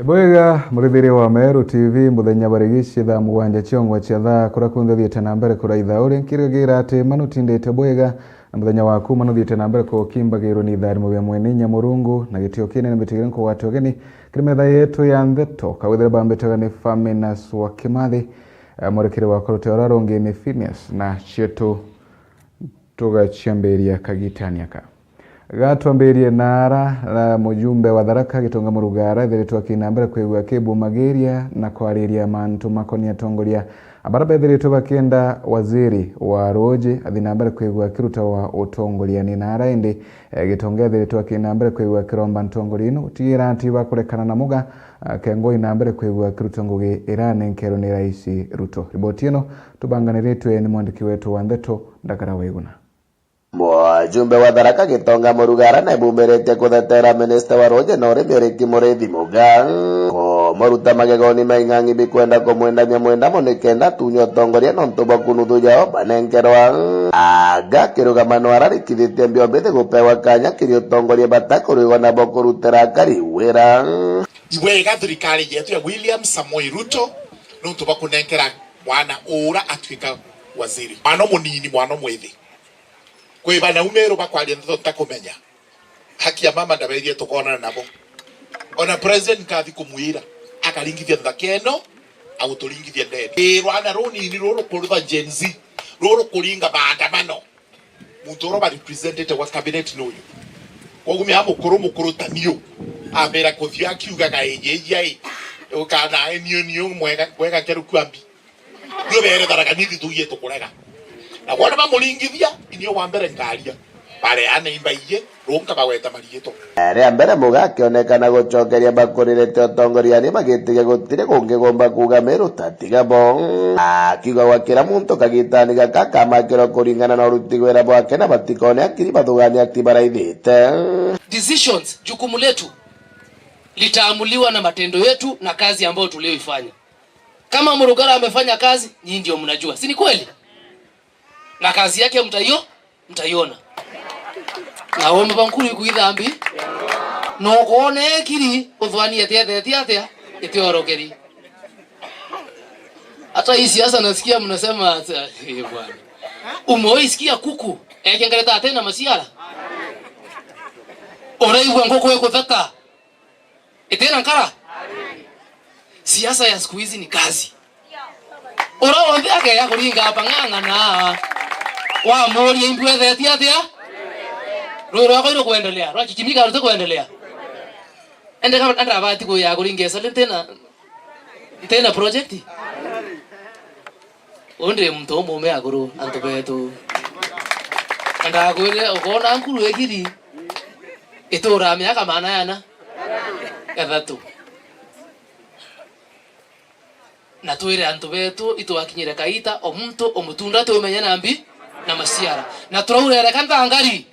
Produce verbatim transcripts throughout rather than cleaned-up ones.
Bwega, murithiria wa Meru T V, muthenya barigici thaa mugwanja ciongwa cia thaa, kuria kunthe thiete na mbere kuraitha uri nkirigagira ati manutindite bwega, na muthenya waku manuthiite na mbere kukimbagirwo ni itharimo bia mwene inya Murungu, na gitio kinene mbitigire nkugwate ugeni kiri metha yetu ya ntheto, kawithire bambitaga ni Faminas wa Kimathi, eh, mwerekeri wakwa ruteo ruria rungi ni Phineas, na cietu tugaciambiria kagitani aka. Gatwambirie na ara, na mujumbe wa Tharaka Gitonga Murugara ethiritwe akina mbere kwigua akibumagiria na kwariria mantu makonia atongoria abara bethiritwe bakienda waziri wa ruuji athi na mbere kwigua akiruta wa utongoria ni na ara indi, eh, Gitonga ethiritwe akina mbere kwigua akiromba ntongoria ino gutigira ati bakurekana na muga, eh, kengwa ina mbere kwigua akiruta ngugi iranenkerwe ni Rais Ruto. Riboti ino tubanganiritwe ni mwandiki wetu wa ndeto Ndagara Waiguna. Mujumbe wa Tharaka Gitonga Murugara naibumiritie kuthetera minista wa ruuji na urimi Eric Muriithi Muga kumuruta magegoni ma ing'ang'i bikwenda kumwendamia mwendamo nikenda atunywe utongoria nontu bwa kunuthu jao banenkerwa. Anga akirugama no ararikithitie mbio mbithi gupewa kanya kiri utongoria batakurwigwa nabo kurutira akari wira. Ibwega thirikari yetu ya William Samoei Ruto nontu bwa kunenkera mwana ura atuika waziri. Mwana munini, mwana mwithi. Kwi bana umeru bakwaria ndeto ntakumenya. Haki ya mama ndabethie tukonana nabo. Ona president nkathi kumwira, akaringithia nthaka ino, aguturingithia ndeni. Ii rwana runini ruru kurutha Gen Z, ruru kuringa maandamano. Muntu ura ba representete wa cabinet ni uyu. Koguo mea mukuru, mukuru ta niu, ambira kuthio akiugaga, "Ii, ii, ii, ukana ai niu, niu mwega, mwega nkeru kwambi." Nio beere Tharaka Nithi tugie tukurega. Na wona bamuringithia, inio wa mbere nkaria. Bareana imbaiyie, runka bagweta mariitwa. Ria mbere Muga akionekana gucokeria bakuririte utongoriani bagitiga gutiri kungigomba kuuga Meru tatiga bo. Akiuga gwa kira muntu kagitani gaka akamakirwa kuringana na uruti wira bwake na batikone akiri bathugania ati baraithite. Decisions, jukumu letu litaamuliwa na matendo yetu na kazi ambayo tulioifanya. Kama Murugara amefanya kazi, nyinyi ndio mnajua. Si ni kweli? Na kazi yake mtaio-, mtaiona. Na womba nkuru iku ithambi. No kuone kiri uthwani etietheti atia, itiorokeri. Hata hii siasa nasikia mnasema, eh, bwana. Umewahi sikia kuku ekengereta tena masiara? Uraigua nguku ikutheka itina nkara? Siasa ya siku hizi ni kazi. Ura wonthe akeya kuringa apa ng'ang'ana. Wamuria, "Imbu ethetie atia? Rui rwakwa irukuendelea, rwa Kikimika ruti kuendelea?" Ende kama enda abati kuya kuringa esali ntina, ntina project. Undi muntu umume akuru, antu betu. Na ndakwire, ukoona nkuru ikiri, ituraa miaka maana yana ethatu. Na twire antu betu itwakinyire kaita, o muntu umutunda tumenye na mbi na masiara. Na turaurereka nthangari.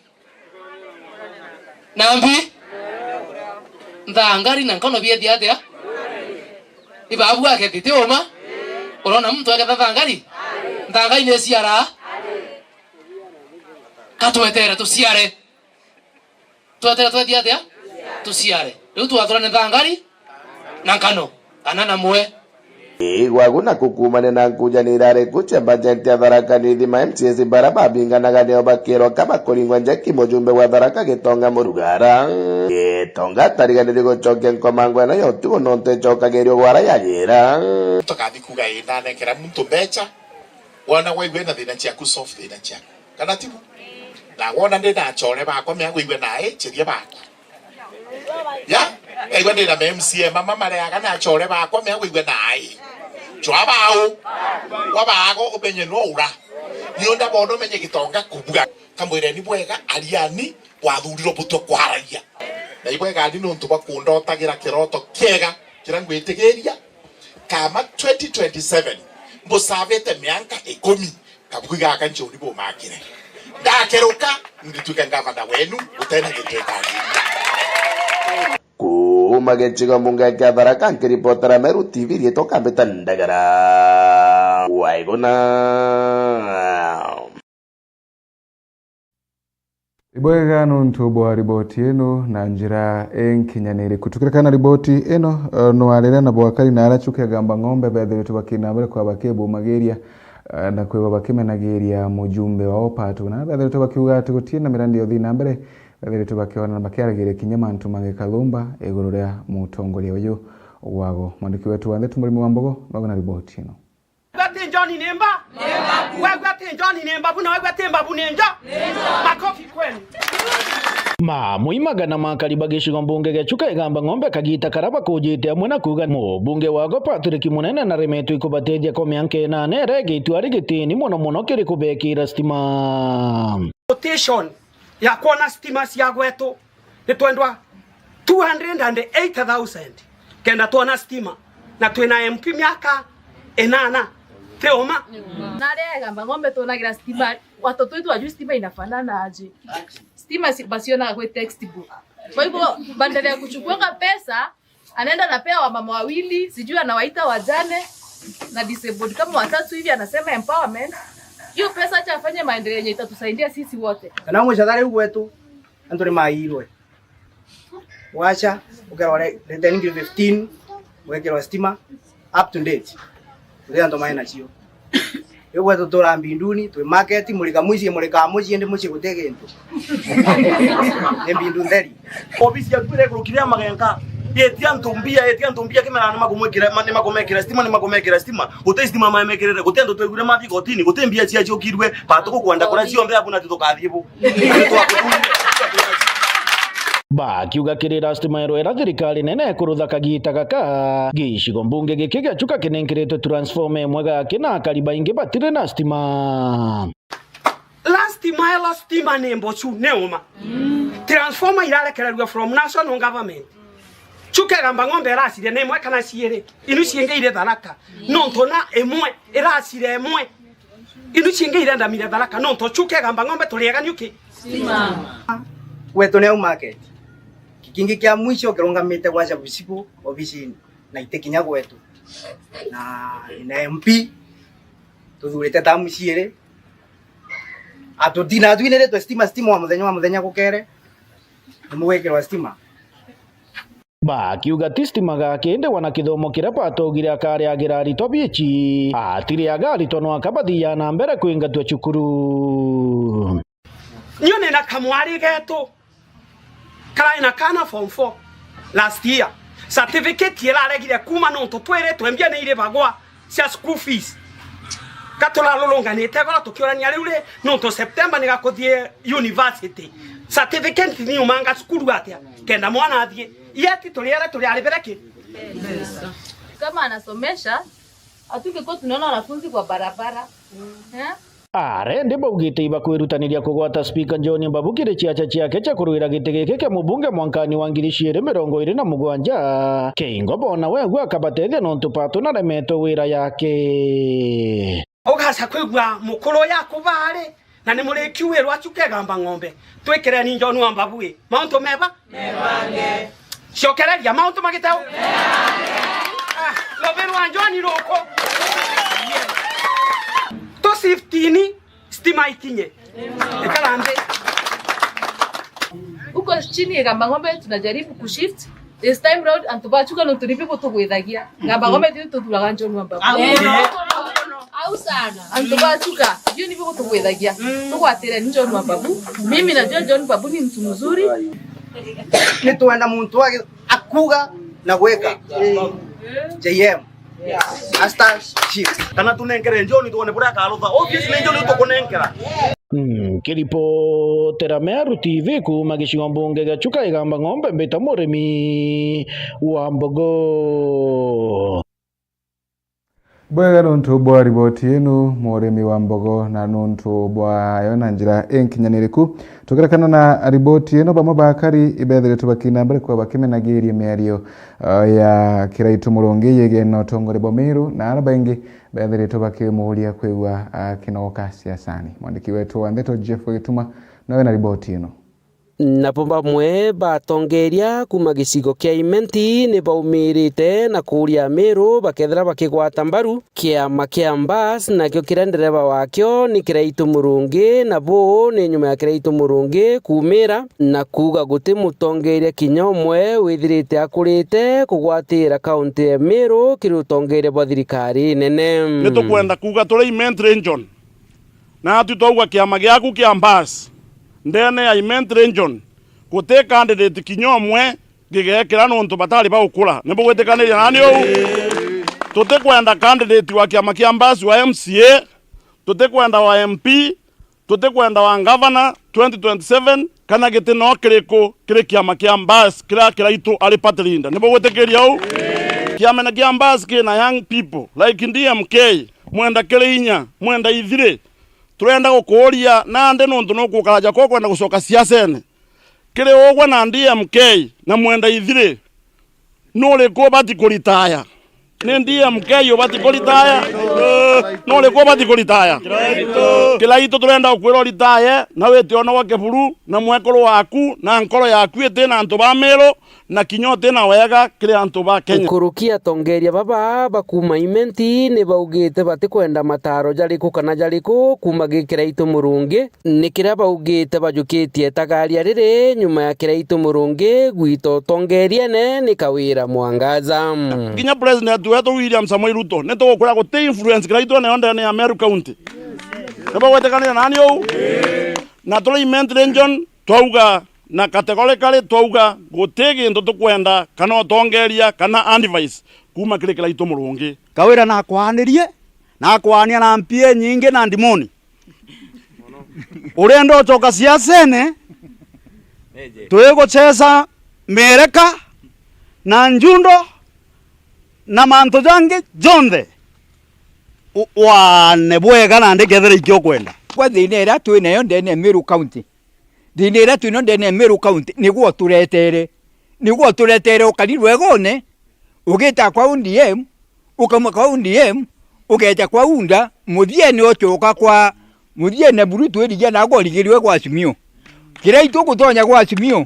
Na mbi? Nthangari na nkono biethia atia? Ibabu akethite uma? Urona muntu aketha nthangari? Nthangari ni ciara? Katwetere tuciare. Twetere twethia atia? Tuciare. Riu twathurane nthangari na nkano, kana na mwe. Igwagu na kukumania na nkujanira ariku cia bajeti ya Tharaka Nithi, ma M C As bara babinganaga nio bakirwa kaba kuringwa njeki mujumbe wa Tharaka Gitonga Murugara. Gitonga atariganiri gucokia nkomango ino ya utugo nontu icokagirio gwara yajira. Tukathi kuga, "Ii, ndanenkera muntu mbecha." Wona waigua na thina ciaku, solve thina ciaku. Kana tibu? Na wona ndi na achore bakwa, mea gwigua nae, cheria baku. Ya? Aigua ndi na M C A mama mareaga na achore bakwa, mea gwigua nae. Chwa bao. Wa bago umenye no ura. Nio ndabono menye Gitonga kubuga. Kamwireni bwega, ariani, wathurirwo butwe kwaragia. Na ibwega ni nontu bwa kundotagira kiroto kiega, kiria ngwitigiria. Kama twenty twenty-seven, mbusavite mianka ikumi, kabuku gaka nchoni bumakire. Ndakeruka, ndituike ngavana wenu, utena gintu ikangiria. Kuuma gicigo mbunge kia Tharaka, nkiripotera Meru T V, riitwa Kambita Ndagara. Waiguna. Ibwega nuntu bwa riboti ino na njira inkinyaniriku. Tukirikana riboti ino, eh, nwarire na bwakari na aria Chuka Igamba Ng'ombe bethiritwe bakina mbere kwa bakibumagiria, eh, na kwigwa bakimenagiria mujumbe wao Pato. Na bethiritwe bakiuga ati gutii na mirandi ya uthii na mbere, bethiritwe bakiona na bakiaragiria kinya mantu mangi kathumba iguru ria mutongoria uyu wago. Mwandiki wetu wa ndeto Murimi wa Mbogo, noga na riboti ino. Wegua ati John ni mba? Wegua ati John ni mbabu na wegua ati mbabu ni njo? Makofi kwenu. Mamwe i magana ma akari ba gicigo mbunge gia Chuka Igamba Ng'ombe kagita kara bakujite amwe na kuuga mubunge wago Patrick Munene naremetwe ikubatethia kwa mianka inana iria igiitue ari gitini mono mono kiri kubekira stima. Quotation ya kwona stima cia gwetu ni twendwa two hundred and eight thousand kenda twona stima, na twina M P miaka inana. Ti uma? Na aria Igamba Ng'ombe twonagira stima, watoto wetu wajui stima inafanana aje. Stima si-, basionaga kwi textbook. Kwa hivyo, badala ya kuchukuanga pesa, anaenda anapea wamama wawili, sijui anawaita wajane na disabled kama watatu hivi, anasema empowerment. Hiyo pesa acha afanye maendeleo yenye itatusaidia sisi wote. Kana mucatha riu gwetu, antu ni mairwe. Wacha, ukerwa re-, rete ngiri fifteen, wekirwa stima, up to date. Uria antu mai nacio. Riu gwetu tutura mbinduni, twi market, murika mucii, murika mucii, indi mucii guti gintu. Ni mbindu ntheri. Ofisi yaku iri ikuruki ria magenga. Iti antu mbia, iti antu mbia, kimera ni makumwikira, ma-, ni makumekira stima, ni makumekira stima. Guti stima mamekirire, guti antu twegwire mathi gotini, guti mbia ciacukirwe, batuku kwenda kuria cionthe abu na tukathii bu. Bakiuga kiri last mile ira thirikari nene ikurutha kagita gaka, gicigo mbunge giki gia Chuka kinenkeretwe transformer imwe gaki na akari baingi batiri na stima. Last mile stima ni mbocu, ni uma. Transformer irarekererua from national government. Chuka Igamba Ng'ombe iracire ni imwe kana ciiri, inu ciingi iri Tharaka. Nontu na imwe iracire imwe. Inu ciingi irenda mire Tharaka, nontu Chuka Igamba Ng'ombe turiega niuki? Stima. Gwetu ni au market. Kikingi kia mwisho kirungamite gwacha busiku obisini, na itikinya gwetu. Na, na M P, tuthurite tamu ciiri. Atutina atwiniritwe stima, stima wa muthenya, wa muthenya gukere. Nimugwikirwa stima. Bakiuga ti stima gaki, indi wana kithomo kiria batogire akariagira aritwa biici, atiriaga aritwa nwaka bathiaga na mbere kwingatwa cukuru. Nio nina kamwari getu karai na kana form four last year. Certificate iraregire kuma nontu twiritwe mbia ni iribagwa cia school fees. Ka turarurunganite goro tukiurania riu ri, nontu September ni gakuthii university. Certificate ni umanga cukuru atia? Kenda mwana athii. Yeti turiere turiaribire ki? Kama anasomesha, hatungekuwa tunaona wanafunzi kwa barabara. Eh? Arendi baugite ibakwirutaniria kugwata Spika John Mbabu kiri ciaca ciake cia kurwira giti giki kia mubunge mwankani wa ngiri ciiri mirongo iri na mugwanja. Keingo bona wegua akabatethia nontu Pato naremetwe wira yake. Ugaca kwigua mukuru uyu akuba ari, na ni muriki wirwa Chuka Igamba Ng'ombe. Twikireni John wa Mbabu ii. Mauntu meba? Mebange. Cokereria, mauntu magiteu? Mebange. Ah, rubi rwa John ruku. Tu shiftini, stima ikinye. Ikara nthi. Huko chini Igamba Ng'ombe tunajaribu kushift. This time round, antu ba Chuka nontu ni bibo tugwithagia. Igamba Ng'ombe ithui tuthuraga John wa Mbabu. Au sana. Antu ba Chuka, dio ni bibo tugwithagia. Tugwatire ni John wa Mbabu. Mimi najua John Mbabu ni mtu mzuri. Ni twenda muntu agi-, akuga na gwika. J M. Asta chief. Kana tunenkere John tuone buria akarutha. Obviously John tukunenkera. Nkiripotera Meru T V kuuma gicigo mbunge gia Chuka Igamba Ng'ombe, mbita Murimi wa Mbogo. Bwega nuntu bwa riboti inu, Murimi wa Mbogo, na nuntu bwayo na njira inkinyaniriku. Tukirekana na riboti ino, bamwe ba akari ibethiritwe bakina mbere kwa bakimenagiria miario, uh, ya Kiraitu Murungi yegena utongoria bwa Meru, na ara baingi bethiritwe bakimuria kwigua akinogoka siasani. Mwandiki wetu wa ndeto Jeff Gituma nawe na riboti ino. Nabo bamwe batongeria kuuma gicigo kia Imenti ni baumirite na kuuria Amiru bakethira bakigwata mbaru kiama kia Mbas, nakio kiria ndereba wakio ni Kiraitu Murungi, na buu ni nyuma ya Kiraitu Murungi kuumira na kuuga guti mutongeria kinya umwe withirite akurite kugwatira kaunti ya Meru kiri utongeria bwa thirikari nene. Ni tukwenda kuuga turi Imenti Region, naatwi twauga kiama giaku kia Mbas ndene ya Imenti Region guti candidate kinya umwe gigekira nontu batari baukura. Ni bugwitikaniria nani uu? Tutikwenda candidate wa kiama kia Mbas wa M C A, tutikwenda wa M P, tutikwenda wa ngavana twenty twenty-seven kana giti no kiriku kiri kiama kia Mbas kiria Kiraitu ari party leader. Ni bugwitikiria uu? Kiamene kia Mbas kina young people like D M K, Mwenda Kiriinya, Mwenda Ithiri. Turenda gukuuria nandi nontu nukukaraja kwa ukwenda gucoka siasene. Kiri ugwe na D M K na Mwenda Ithiri, nuriku ubati kuritaya? Ni D M K ubati kuritaya? Nuriku ubati kuritaya? Kiraitu turenda gukwira uritaye, na wite ona gwa kiburu, na mwekuru waku, na nkoro yaku iti na antu ba Meru, na kinya uti na wega kiri antu ba Kenya. Nkuruki atongeria baba bakuuma Imenti ni baugite batikwenda mataro jariku kana jariku kuuma gi Kiraitu Murungi, ni kiria baugite bajukitie itagaria riri nyuma ya Kiraitu Murungi gwita utongeriene ni Kawira Mwangaza. Kinya President wetu William Samoei Ruto ni tugukwira guti influence Kiraitu enayo ndene ya Meru County. Ni bugwitikanira nani uu? Na turi Imenti Region, twauga na categorically twauga guti gintu tukwenda kana utongeria kana advice kuuma kiri Kiraitu Murungi. Kawira nakwaanirie, nakwaania na mpia inyingi na ndimoni. Urenda ucoka siasene, twigucesa miereka na njundo na mantu jangi jonthe. U-, waane bwega nandi kethira ikio ukwenda. Kwa thina iria twi nayo ndene ya Meru County, Thina iria twino ndene ya Meru County, niguo turetere. Niguo turetere ukari rwegone, ugita kwa O D M, ukauma kwa O D M, ugeja kwa UDA, muthiene ucoka kwa, muthiene buru twirigia nago urigirwe gwa Azimio. Kiria itu gutonya gwa Azimio,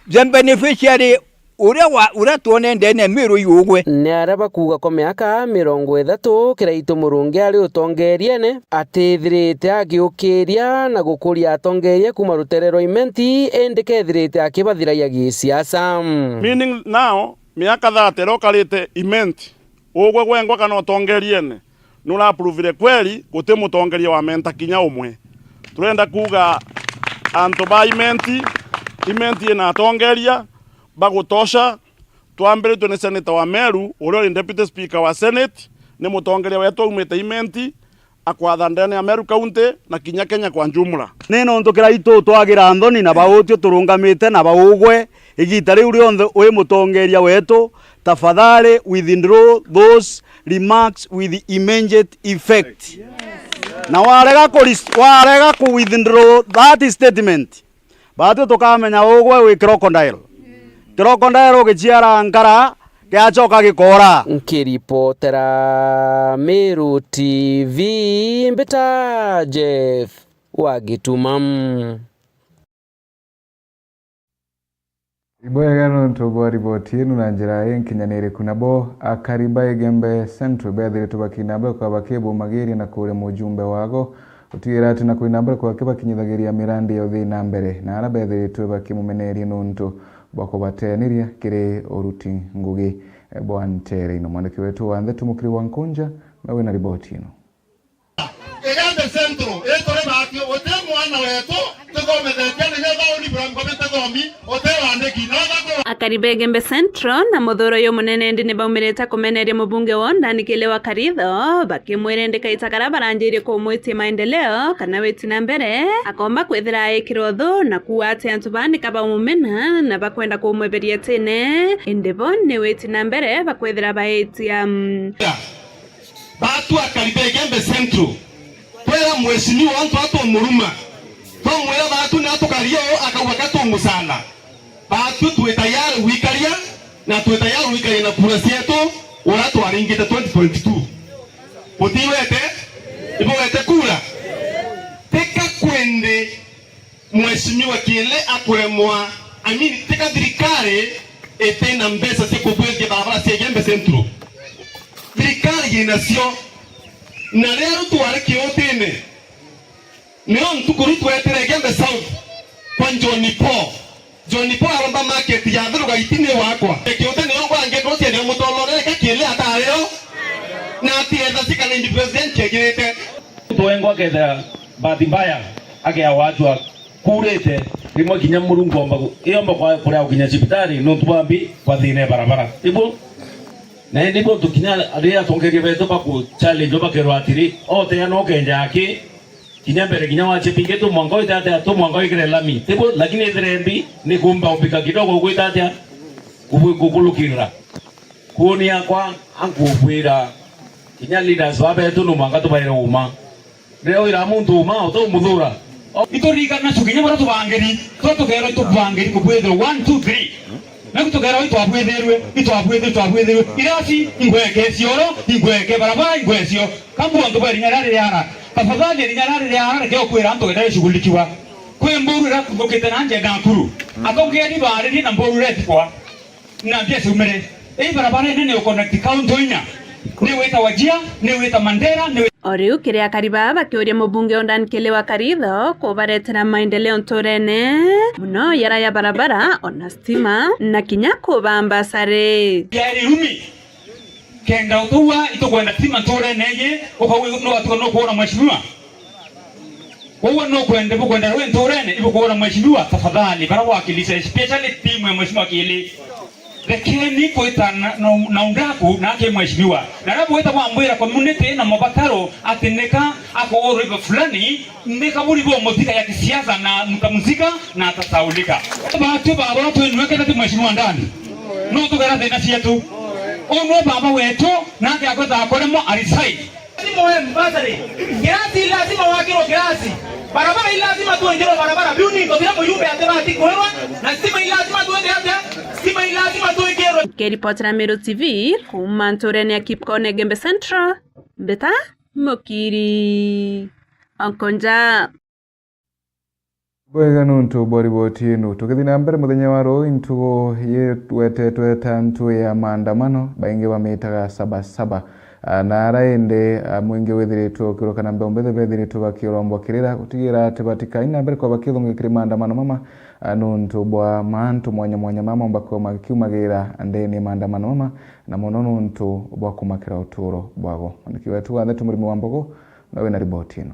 the beneficiary Uria wa, uria twone ndene ya Meru iugwe. Ni aria bakuuga kwa miaka mirongo ithatu Kiraitu Murungi ari utongeriene, atithirite agiukiria na gukuria atongeria kuuma rutere rwa Imenti, indi kethirite akibathiragia gisiasa. Meaning now, miaka thirty iria ukarite Imenti, ugwe gwengwa kana utongeriene, nuraprovire kweli guti mutongeria wa menta kinya umwe. Turenda kuuga antu ba Imenti, Imenti ina atongeria ba gutosha. Twambiritwe ni senator wa Meru, uria uri deputy speaker wa Senate, ni mutongeria wetu aumite Imenti, akwatha ndene ya Meru County na kinya Kenya kwa jumla. Ni nontu Kiraitu twagira nthoni na bautio turungamite na baugwe, igita riu rionthe wi mutongeria wetu, tafadhali withdraw those remarks with immediate effect. Na warega ku res-, warega ku withdraw that statement, batwi tukamenya ugwe wi crocodile. Crocodile ugiciara nkara, giacoka gikora. Nkiripotera Meru T V, mbita Jeff wa Gituma. Ibwega nontu bwa riboti inu na njira inkinyaniriku. Nabo akari ba Igembe Central bethiritwe bakina mbere kwa bakibumagiria na kuria mujumbe wago utigira ati na kwina mbere kwa kibakinyithagiria mirandi ya uthii na mbere, na ara bethiritwe bakimumeneria nontu bwa kubateniria kiri uruti ngugi bwa ntere ino. Mwandiki wetu wa ndeto Mukiri wa Nkunja na wina riboti ino. Igembe Central, ituri baki, uti mwana wetu, tuthomethetie ni nyo thauni bura ngome tuthomi, uti wandiki, no thako. Akari ba Igembe Central na muthuro uyu munene indi ni baumirite kumeneria mubunge wa undani Kile wa Karitho, bakimwira indi kaita karia baranjirie kumwitia maendeleo kana witi na mbere, akomba kwithira aikirwo thu na kuuga ati antu baa ni ka baumumena na bakwenda kumweberia tene, indi bo ni witi na mbere bakwithira baitia. Baatu akari ba Igembe Central, twera mheshimiwa antu atumuruma, twamwira baatu ni atukaria uu akauga ka tumucana. Baatu twi tayari gwikaria, na twi tayari gwikaria na kura cietu uria twaringite twenty twenty-two. Butiwete? Ibugete kura? Tika kwindi Mheshimiwa Kiele akuremwa, I mean, tika thirikari itina mbeca cia kubwithia barabara cia Igembe Central. Thirikari inacio. Na riria riu twari kiutine, nio ntuku riu twetire Igembe South kwa John Paul. John Paul aromba market ya Thuruga itini wakwa. Kiutine yo ngwange ndosia ndio mutolore ka Kiele atario. Na ati etha sikana indi president kegirite. Twengwa kethira bahati mbaya akeawa atua kuurite, rimwe kinya Murungu omba ku-, iomba kwa-, kuria gukinya cibitari nontu bwa mbi kwa thina ya barabara. Ibu? Na indi bo tukinya riria atongeria betu baku challenge bakerwa atiri, otea no kenja aki, kinya mbere kinya wa chipping tu mwanka wite atia, tu mwanka wikire lami. Ibu? Lakini ithire mbi, ni kumba umbika kidogo gwita atia? Kubu-, kukulukirira. Kuuni akwa, ankubwira, kinya leaders ba betu no mwanka tubaire uma. Riria wira muntu uma, utumuthuura. Ituririkana tu kinya baria tubangiri, twa tukerwa itubangiri kubwithirwa one, two, three. Nagu tukerwa itwabwithirwe, itwabwithirwe, itwabwithirwe. Irasi, ingweke cioro, ingweke barabara, ingwe cio. Kambu antu ba rinya rari riara. Tafadhali rinya rari riara, reke ukwira antu genda rishughulikiwa. Kwi mburu irakuthukite na nje Nakuru. Atongeri baaririe na mburu iretikwa. Na mbia ciumire. Ii barabara inene u connect county inya. Ni wita Wajir, ni wita Mandera, ni wita O riu kiri akari baa bakiuria mubunge Ondan Kili wa Karitho kubaretera maendeleo nturene, muno yara ya barabara, ona stima, na kinya kuba mbasari. Yari rumi. Kenda utuwa itukwenda stima nturene iji, ukauga no watuka no kuona mheshimiwa. Koguo nukwende, bukwenda rwi nturene, ibukuura mheshimiwa, tafadhali, bara wakilisha, especially timu ya mheshimiwa Kili. Rekeni kwita na, na, na undaku nake mheshimiwa. Na riria bwita bwambwira community na mabataro ati nika akuurwa iba fulani, nika buri bo mutika ya kisiasa na mtamzika na atasaulika. Batu baba twinwekete ti mheshimiwa ndani. No tugera thina cietu. Unwe baba wetu, nake akwita akoremo arisai. Lazima uwe mbasari. Kirasi lazima wakirwe kirasi. Barabara i lazima tuwekirwe barabara. Biu ni into biria muyumbe atibati kwirwa, na stima i lazima tuweke atia? Stima i lazima tuwekirwe. Nkiripotera Meru T V kuuma nturene ya Kipkone Gembe Central, Mbita Mukiri. Onkonja. Bwega nuntu bwa riboti inu. Tukithi na mbere, muthenya wa ruu, ntugu yigwetetwe ta ntugu ya maandamano, baingi bamitaga Saba Saba. Ah, na ara indi, ah, mwingi withiritwe ukiuruka na mbeu mbithi bethiritwe bakiurombwa kirira gutigira ati batikathi na mbere kwa bakithungi kiri maandamano mama, ah, nuntu bwa mantu mwanya mwanya mama maumba kuuma makiumagira ndene ya maandamano mama, na muno nuntu bwa kumakira uturo bwago. Mwandiki wetu wa ndeto Murimi wa Mbogo nawe na riboti ino.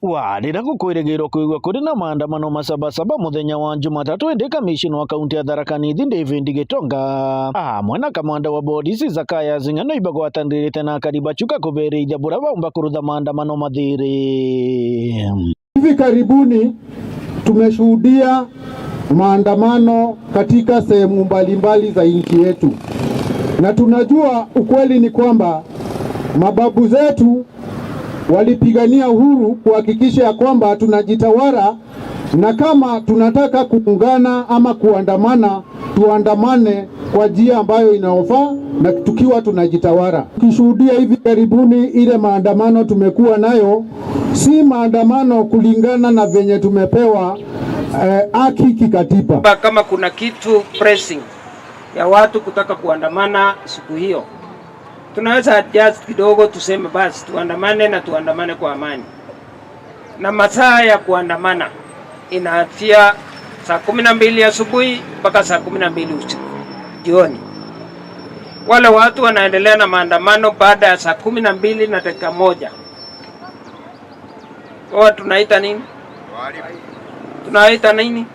Wa, riria gukwirigirwa kwigua kuri na maandamano ma Saba Saba muthenya wa Jumatatu, indi kamishina wa kaunti ya Tharaka Nithi David Gitonga amwe na kamanda wa borisi Zacharias Ng'eno ibagwatanirite na akari ba Chuka kubirithia buria baumba kurutha maandamano mathiri. Hivi karibuni tumeshuhudia maandamano katika sehemu mbalimbali za nchi yetu, na tunajua ukweli ni kwamba mababu zetu walipigania uhuru kuhakikisha ya kwamba tunajitawala, na kama tunataka kuungana ama kuandamana, tuandamane kwa njia ambayo inayofaa na tukiwa tunajitawala. Tukishuhudia hivi karibuni ile maandamano tumekuwa nayo, si maandamano kulingana na venye tumepewa, eh, haki kikatiba. Kama kuna kitu pressing ya watu kutaka kuandamana siku hiyo, tunaweza adjust kidogo, tuseme basi tuandamane na tuandamane kwa amani. Na masaa ya kuandamana inaanzia saa kumi na mbili asubuhi mpaka saa kumi na mbili usiku, jioni. Wale watu wanaendelea na maandamano baada ya saa kumi na mbili na dakika moja, wao tunaita nini? Tunaita nini?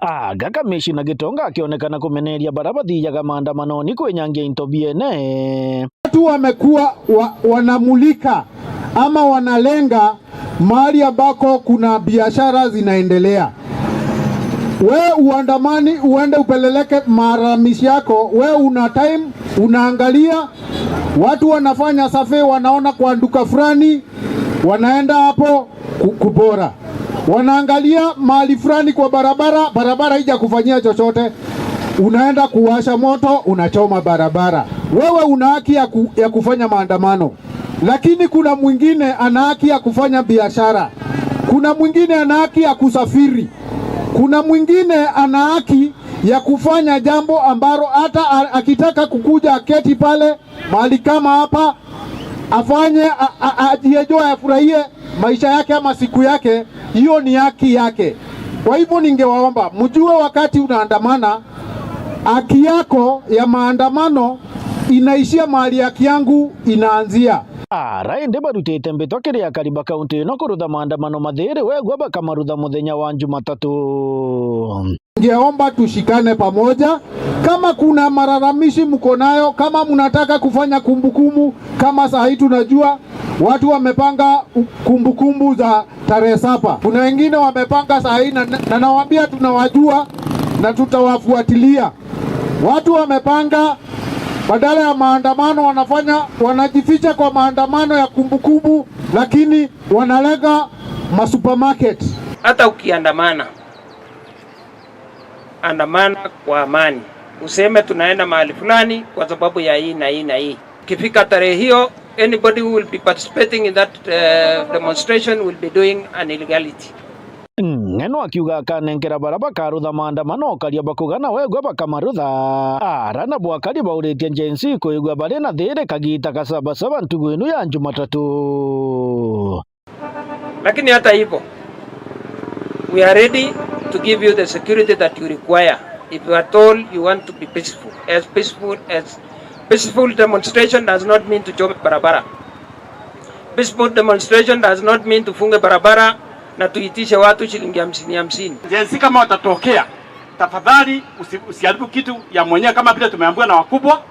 Anga kamishina Gitonga akionekana kumeneria baria bathiaga maandamanoni kwinyangia into biene. Watu wamekuwa wa-, wanamulika ama wanalenga mahali ambako kuna biashara zinaendelea. We uandamani uende upeleleke malalamishi yako, we una time, unaangalia watu wanafanya survey, wanaona kwa duka fulani, wanaenda hapo ku-, kubora. Wanaangalia mahali fulani kwa barabara, barabara haija kufanyia chochote, unaenda kuwasha moto, unachoma barabara. Wewe una haki ya ku-, ya kufanya maandamano, lakini kuna mwingine ana haki ya kufanya biashara. Kuna mwingine ana haki ya kusafiri. Kuna mwingine ana haki ya kufanya jambo ambalo hata a-, akitaka kukuja aketi pale mahali kama hapa, afanye, a-, a-, ajiejoe, afurahie maisha yake ama siku yake, hiyo ni haki yake. Kwa hivyo ningewaomba, mjue wakati unaandamana, haki yako ya maandamano inaishia mahali haki yangu inaanzia. Ara indi barutite mbitwa kiri akari ba kaunti ino kurutha maandamano mathiri, wegua bakamarutha muthenya wa Jumatatu. Ningeomba tushikane pamoja. Kama kuna malalamishi mko nayo, kama mnataka kufanya kumbukumbu, kama saa hii tunajua watu wamepanga u-, kumbukumbu za tarehe saba. Kuna wengine wamepanga saa hii na, na nawaambia tunawajua na tutawafuatilia. Watu wamepanga, badala ya maandamano wanafanya, wanajificha kwa maandamano ya kumbukumbu, lakini wanalenga masupermarket. Hata ukiandamana, andamana kwa amani. Useme tunaenda mahali fulani kwa sababu ya hii na hii na hii. Ikifika tarehe hiyo, anybody who will be participating in that, uh, demonstration will be doing an illegality. Ng'eno akiuga akanenkera bara bakarutha maandamano okaria bakugana wegua bakamarutha. Ara nabo akari bauritie Gen Z kwigua bari na thiri kagita ga Sabasaba ntugu inu ya Jumatatu. Lakini hata hivyo, we are ready to give you the security that you require if you at all you want to be peaceful. As peaceful as, peaceful demonstration does not mean tuchome barabara. Peaceful demonstration does not mean tufunge barabara na tuitishe watu shilingi hamsini hamsini. Gen Z kama watatokea, tafadhali usi-, usiharibu kitu ya mwenyewe kama vile tumeambiwa na wakubwa.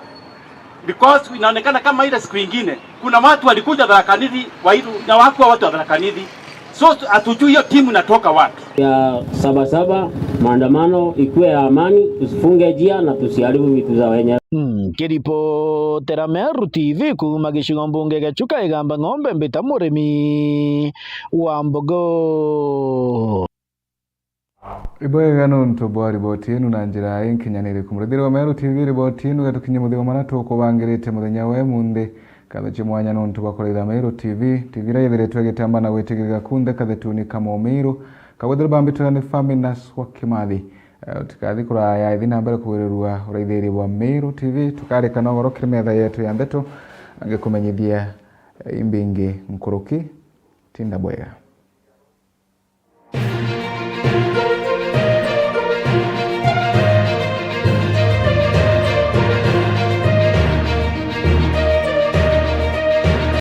Because inaonekana kama ile siku ingine, kuna watu walikuja Tharaka Nithi, Wairu, na hawakuwa watu wa Tharaka Nithi. So, hatujui hiyo timu inatoka wapi. Ya Sabasaba, maandamano ikuwe ya amani, tusifunge njia na tusiharibu vitu za wenyewe. Nkiripotera Meru T V kuuma gicigo mbunge gia Chuka Igamba Ng'ombe, mbita Murimi wa Mbogo. Ibwega nontu bwa riboti yenu na njira inkinyaniriku. Murithiri wa Meru T V, riboti yenu gatukinyie muthigo maria tukubangirite muthenya wa imunthi. Nkatho cia mwanya nontu bwa kuraitha Meru T V. T V iria yithiritwe igitamba na gwitigirira kunthe kathetuni ka Mumiru. Kabwethirwa bambitwe ni Faminas wa Kimathi. Eh, utikathi kuraya, ithi na mbere kugwirirua uraithiri bwa Meru T V. Tukarikana ugoro kiri metha yetu ya ndeto. Ngikumenyithia, eh, imbingi nkuruki. Tinda bwega.